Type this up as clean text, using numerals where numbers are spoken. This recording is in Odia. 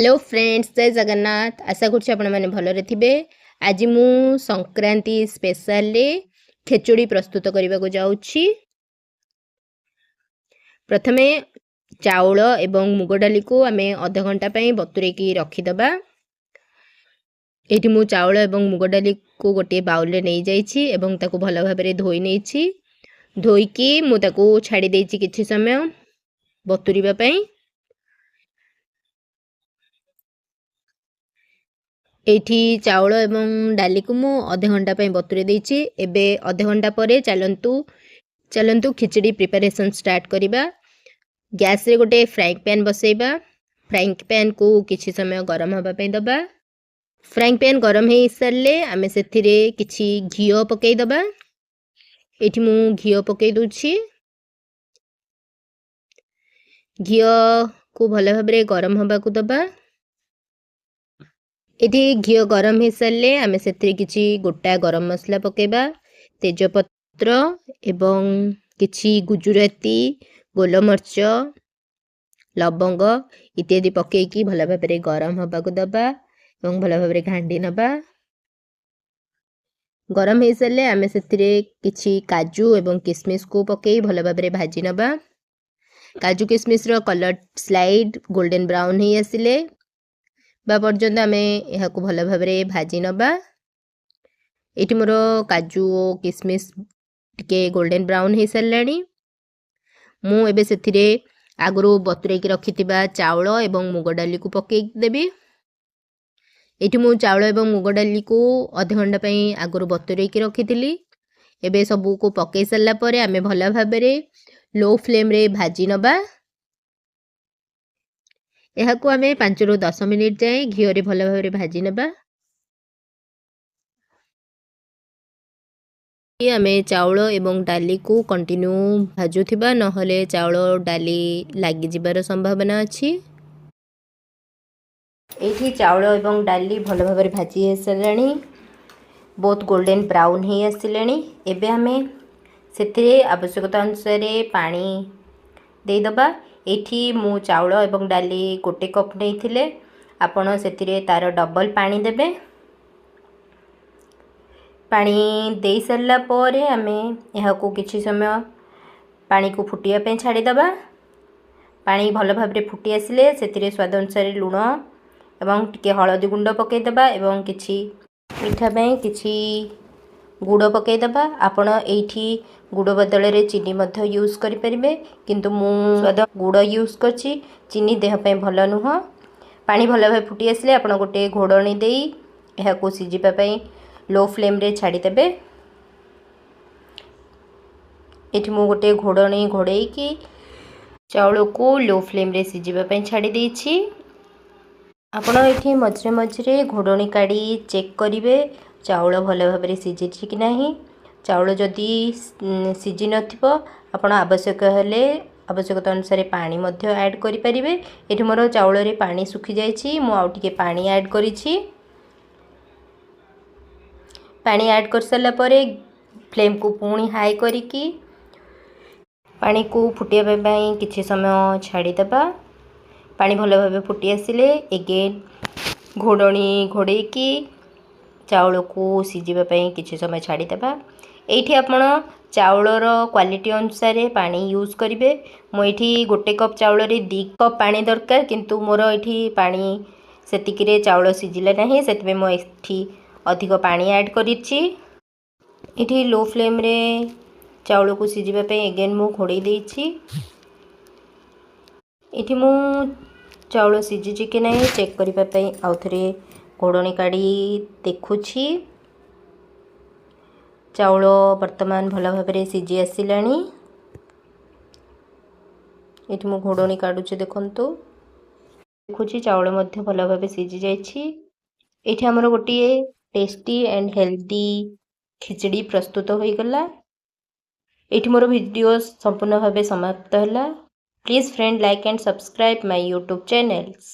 ହ୍ୟାଲୋ ଫ୍ରେଣ୍ଡସ୍, ଜୟ ଜଗନ୍ନାଥ। ଆଶା କରୁଛି ଆପଣମାନେ ଭଲରେ ଥିବେ। ଆଜି ମୁଁ ସଂକ୍ରାନ୍ତି ସ୍ପେଶାଲରେ ଖେଚୁଡ଼ି ପ୍ରସ୍ତୁତ କରିବାକୁ ଯାଉଛି। ପ୍ରଥମେ ଚାଉଳ ଏବଂ ମୁଗ ଡାଲିକୁ ଆମେ ଅଧଘଣ୍ଟା ପାଇଁ ବତୁରେଇକି ରଖିଦେବା। ଏଇଠି ମୁଁ ଚାଉଳ ଏବଂ ମୁଗ ଡାଲିକୁ ଗୋଟିଏ ବାଉଲରେ ନେଇଯାଇଛି ଏବଂ ତାକୁ ଭଲ ଭାବରେ ଧୋଇ ନେଇଛି। ଧୋଇକି ମୁଁ ତାକୁ ଛାଡ଼ି ଦେଇଛି କିଛି ସମୟ ବତୁରିବା ପାଇଁ। ଏଇଠି ଚାଉଳ ଏବଂ ଡାଲିକୁ ମୁଁ ଅଧଘଣ୍ଟା ପାଇଁ ବତୁରେଇ ଦେଇଛି। ଏବେ ଅଧଘଣ୍ଟା ପରେ ଚାଲନ୍ତୁ ଖିଚଡ଼ି ପ୍ରିପାରେସନ୍ ଷ୍ଟାର୍ଟ କରିବା। ଗ୍ୟାସ୍ରେ ଗୋଟେ ଫ୍ରାଇଂ ପ୍ୟାନ୍ ବସେଇବା। ଫ୍ରାଇଂ ପ୍ୟାନ୍କୁ କିଛି ସମୟ ଗରମ ହେବା ପାଇଁ ଦେବା। ଫ୍ରାଇଂ ପ୍ୟାନ୍ ଗରମ ହେଇସାରିଲେ ଆମେ ସେଥିରେ କିଛି ଘିଅ ପକାଇଦେବା। ଏଇଠି ମୁଁ ଘିଅ ପକାଇ ଦେଉଛି। ଘିଅକୁ ଭଲ ଭାବରେ ଗରମ ହେବାକୁ ଦେବା। ଏଠି ଘିଅ ଗରମ ହେଇସାରିଲେ ଆମେ ସେଥିରେ କିଛି ଗୋଟା ଗରମ ମସଲା ପକାଇବା, ତେଜପତ୍ର ଏବଂ କିଛି ଗୁଜୁରାତି, ଗୋଲମରିଚ, ଲବଙ୍ଗ ଇତ୍ୟାଦି ପକାଇକି ଭଲ ଭାବରେ ଗରମ ହେବାକୁ ଦେବା ଏବଂ ଭଲ ଭାବରେ ଘାଣ୍ଟି ନେବା। ଗରମ ହେଇସାରିଲେ ଆମେ ସେଥିରେ କିଛି କାଜୁ ଏବଂ କିସମିସକୁ ପକାଇ ଭଲ ଭାବରେ ଭାଜି ନେବା। କାଜୁ କିସମିସର କଲର୍ ସ୍ଲାଇଡ୍ ଗୋଲ୍ଡେନ୍ ବ୍ରାଉନ୍ ହେଇ ଆସିଲେ ବା ପର୍ଯ୍ୟନ୍ତ ଆମେ ଏହାକୁ ଭଲ ଭାବରେ ଭାଜି ନେବା। ଏଇଠି ମୋର କାଜୁ ଓ କିସମିସ ଟିକେ ଗୋଲ୍ଡେନ୍ ବ୍ରାଉନ୍ ହେଇସାରିଲାଣି। ମୁଁ ଏବେ ସେଥିରେ ଆଗରୁ ବତୁରେଇକି ରଖିଥିବା ଚାଉଳ ଏବଂ ମୁଗ ଡାଲିକୁ ପକାଇ ଦେବି। ଏଇଠି ମୁଁ ଚାଉଳ ଏବଂ ମୁଗ ଡାଲିକୁ ଅଧଘଣ୍ଟା ପାଇଁ ଆଗରୁ ବତୁରେଇକି ରଖିଥିଲି। ଏବେ ସବୁକୁ ପକାଇ ସାରିଲା ପରେ ଆମେ ଭଲ ଭାବରେ ଲୋ ଫ୍ଲେମ୍ରେ ଭାଜି ନେବା। ଏହାକୁ ଆମେ 5ରୁ 10 ମିନିଟ୍ ଯାଏଁ ଘିଅରେ ଭଲ ଭାବରେ ଭାଜି ନେବା। ଆମେ ଚାଉଳ ଏବଂ ଡାଲିକୁ କଣ୍ଟିନ୍ୟୁ ଭାଜୁଥିବା, ନହେଲେ ଚାଉଳ ଡାଲି ଲାଗିଯିବାର ସମ୍ଭାବନା ଅଛି। ଏଇଠି ଚାଉଳ ଏବଂ ଡାଲି ଭଲ ଭାବରେ ଭାଜି ହେଇସାରିଲାଣି, ବହୁତ ଗୋଲ୍ଡେନ୍ ବ୍ରାଉନ୍ ହେଇ ଆସିଲାଣି। ଏବେ ଆମେ ସେଥିରେ ଆବଶ୍ୟକତା ଅନୁସାରେ ପାଣି ଦେଇଦେବା। ଏଇଠି ମୁଁ ଚାଉଳ ଏବଂ ଡାଲି 1 କପ୍ ନେଇଥିଲେ, ଆପଣ ସେଥିରେ ତା'ର ଡବଲ୍ ପାଣି ଦେବେ। ପାଣି ଦେଇସାରିଲା ପରେ ଆମେ ଏହାକୁ କିଛି ସମୟ ପାଣିକୁ ଫୁଟିବା ପାଇଁ ଛାଡ଼ିଦେବା। ପାଣି ଭଲ ଭାବରେ ଫୁଟି ଆସିଲେ ସେଥିରେ ସ୍ୱାଦ ଅନୁସାରେ ଲୁଣ ଏବଂ ଟିକେ ହଳଦୀ ଗୁଣ୍ଡ ପକାଇଦେବା ଏବଂ କିଛି ମିଠା ପାଇଁ କିଛି ଗୁଡ଼ ପକାଇଦେବା। ଆପଣ ଏଇଠି ଗୁଡ଼ ବଦଳରେ ଚିନି ମଧ୍ୟ ୟୁଜ୍ କରିପାରିବେ, କିନ୍ତୁ ମୁଁ ସ୍ୱାଦ ଗୁଡ଼ ୟୁଜ୍ କରିଛି। ଚିନି ଦେହ ପାଇଁ ଭଲ ନୁହଁ। ପାଣି ଭଲ ଭାବେ ଫୁଟି ଆସିଲେ ଆପଣ ଗୋଟେ ଘୋଡ଼ଣୀ ଦେଇ ଏହାକୁ ସିଝିବା ପାଇଁ ଲୋ ଫ୍ଲେମ୍ରେ ଛାଡ଼ିଦେବେ। ଏଠି ମୁଁ ଗୋଟେ ଘୋଡ଼ଣୀ ଘୋଡ଼େଇକି ଚାଉଳକୁ ଲୋ ଫ୍ଲେମ୍ରେ ସିଝିବା ପାଇଁ ଛାଡ଼ି ଦେଇଛି। ଆପଣ ଏଠି ମଝିରେ ମଝିରେ ଘୋଡ଼ଣୀ କାଢ଼ି ଚେକ୍ କରିବେ ଚାଉଳ ଭଲ ଭାବରେ ସିଝିଛି କି ନାହିଁ। ଚାଉଳ ଯଦି ସିଝି ନଥିବ, ଆପଣ ଆବଶ୍ୟକ ହେଲେ ଆବଶ୍ୟକତା ଅନୁସାରେ ପାଣି ମଧ୍ୟ ଆଡ଼୍ କରିପାରିବେ। ଏଠି ମୋର ଚାଉଳରେ ପାଣି ଶୁଖିଯାଇଛି, ମୁଁ ଆଉ ଟିକେ ପାଣି ଆଡ଼୍ କରିଛି। ପାଣି ଆଡ଼୍ କରିସାରିଲା ପରେ ଫ୍ଲେମ୍କୁ ପୁଣି ହାଇ କରିକି ପାଣିକୁ ଫୁଟିବା ପାଇଁ କିଛି ସମୟ ଛାଡ଼ିଦେବା। ପାଣି ଭଲ ଭାବେ ଫୁଟି ଆସିଲେ ଏଗେନ୍ ଘୋଡ଼ଣୀ ଘୋଡ଼େଇକି ଚାଉଳକୁ ସିଝିବା ପାଇଁ କିଛି ସମୟ ଛାଡ଼ିଦେବା। ଏଇଠି ଆପଣ ଚାଉଳର କ୍ୱାଲିଟି ଅନୁସାରେ ପାଣି ୟୁଜ୍ କରିବେ। ମୁଁ ଏଇଠି 1 କପ୍ ଚାଉଳରେ 2 କପ୍ ପାଣି ଦରକାର, କିନ୍ତୁ ମୋର ଏଇଠି ପାଣି ସେତିକିରେ ଚାଉଳ ସିଝିଲା ନାହିଁ, ସେଥିପାଇଁ ମୁଁ ଏଠି ଅଧିକ ପାଣି ଆଡ଼୍ କରିଛି। ଏଠି ଲୋ ଫ୍ଲେମ୍ରେ ଚାଉଳକୁ ସିଝିବା ପାଇଁ ଏଗେନ୍ ମୁଁ ଘୋଡ଼େଇ ଦେଇଛି। ଏଠି ମୁଁ ଚାଉଳ ସିଝିଛି କି ନାହିଁ ଚେକ୍ କରିବା ପାଇଁ ଆଉଥରେ ଘୋଡ଼ଣୀ କାଢ଼ି ଦେଖୁଛି। ଚାଉଳ ବର୍ତ୍ତମାନ ଭଲ ଭାବରେ ସିଝି ଆସିଲାଣି। ଏଠି ମୁଁ ଘୋଡ଼ଣୀ କାଢ଼ୁଛି, ଦେଖନ୍ତୁ। ଦେଖୁଛି ଚାଉଳ ମଧ୍ୟ ଭଲ ଭାବେ ସିଝି ଯାଇଛି। ଏଇଠି ଆମର ଗୋଟିଏ ଟେଷ୍ଟି ଆଣ୍ଡ ହେଲ୍ଦି ଖିଚଡ଼ି ପ୍ରସ୍ତୁତ ହୋଇଗଲା। ଏଇଠି ମୋର ଭିଡ଼ିଓ ସମ୍ପୂର୍ଣ୍ଣ ଭାବେ ସମାପ୍ତ ହେଲା। Please friend, like and subscribe my YouTube channels.